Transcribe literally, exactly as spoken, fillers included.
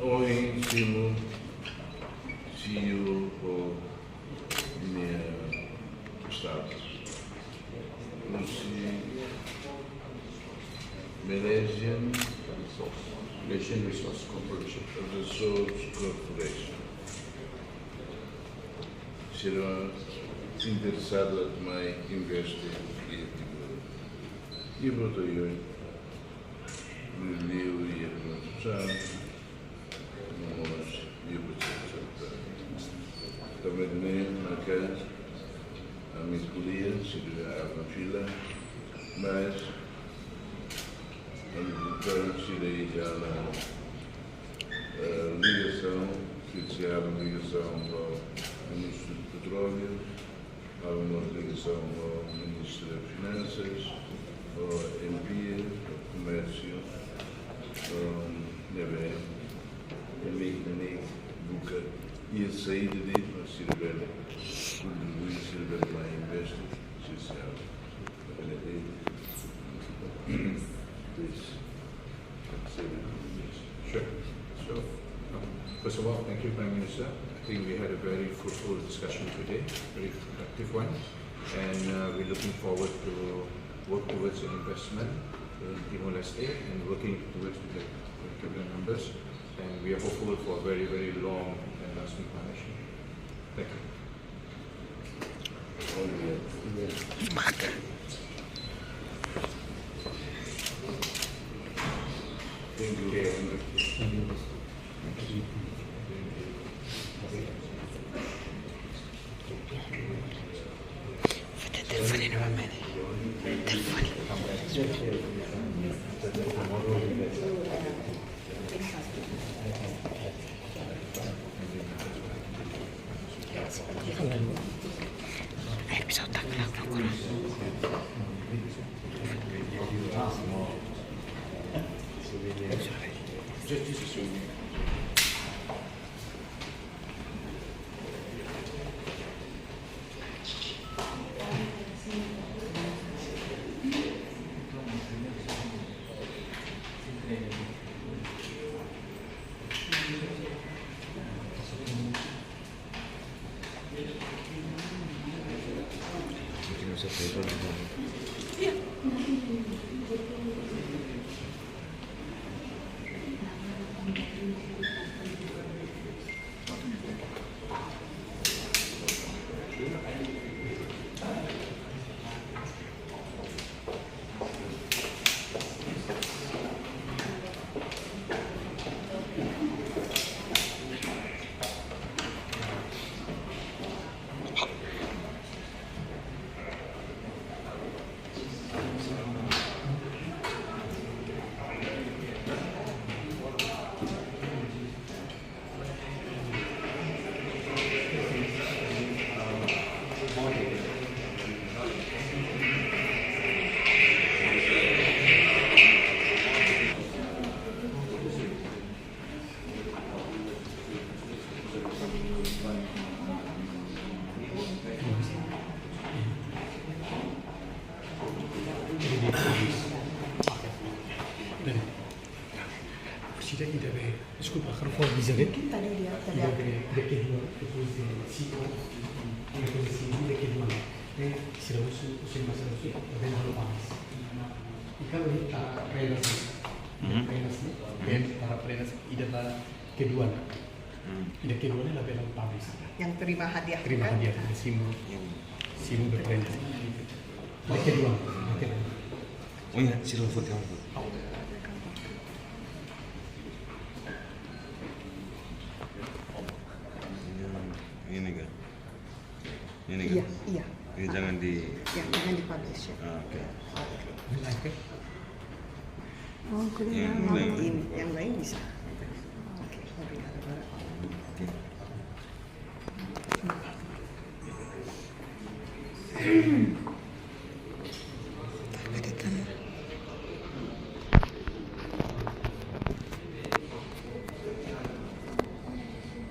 Ohin simu CEO ho nia staff husi Malaysian Malaysian Resource Corporation. Resource Corporation. Sira interesadu atu mai investe iha Timor. Iha Botoioi, Liliu iha Mansang, no mós iha Botoioi. Tanba ne'e maka ami ko'alia, sira iha fila, mas ami buka sira iha, eh, ligasaun, sira iha ligasaun ho Ministru Petróleu, halo mós ligasaun ho Ministru Finansas, ho M P, ho Komérsiu, ho ne'ebé, ami, ami buka iha saida de'it mak sira bele kontribui, sira bele mai investe, sosiál. Please. Sure. So, um, first of all, thank you, Prime Minister. I think we had a very fruitful discussion today, very productive one. And, uh, we're looking forward to work towards an investment in Timor-Leste and working towards the cabinet members. And we are hopeful for a very, very long and lasting partnership. Thank you. Telefone novamente. Telefone. Ai, bisa otak nak nak kurang. Sira ida be, deskulpa, ha'u fó avizu be. Tadi dia, tadi ida be, ida kedua, depois de CEO, depois de CEO, ida kedua. Eh, sira husu, husu, mas sira husu, bele halo panas. I kalau ita prendas, Mhm. prendas, Mhm. Para prendas, ida ba kedua. Hmm. Ida kedua ne'e labele publish. Yang terima hadiah, Terima kan? hadiah, ida simu. Hmm. Simu be prendas. Ida kedua, ida kedua. Oh ya, sila foto, kamu foto. Ini, ini kan? Ini kan? Iya, iya. Ini jangan di Ya, jangan dipublish ya. Ah, oke. Oke. Oh, kuliah Yang lain. Ini, yang lain bisa. Oke. Oke, obrigada, Bara.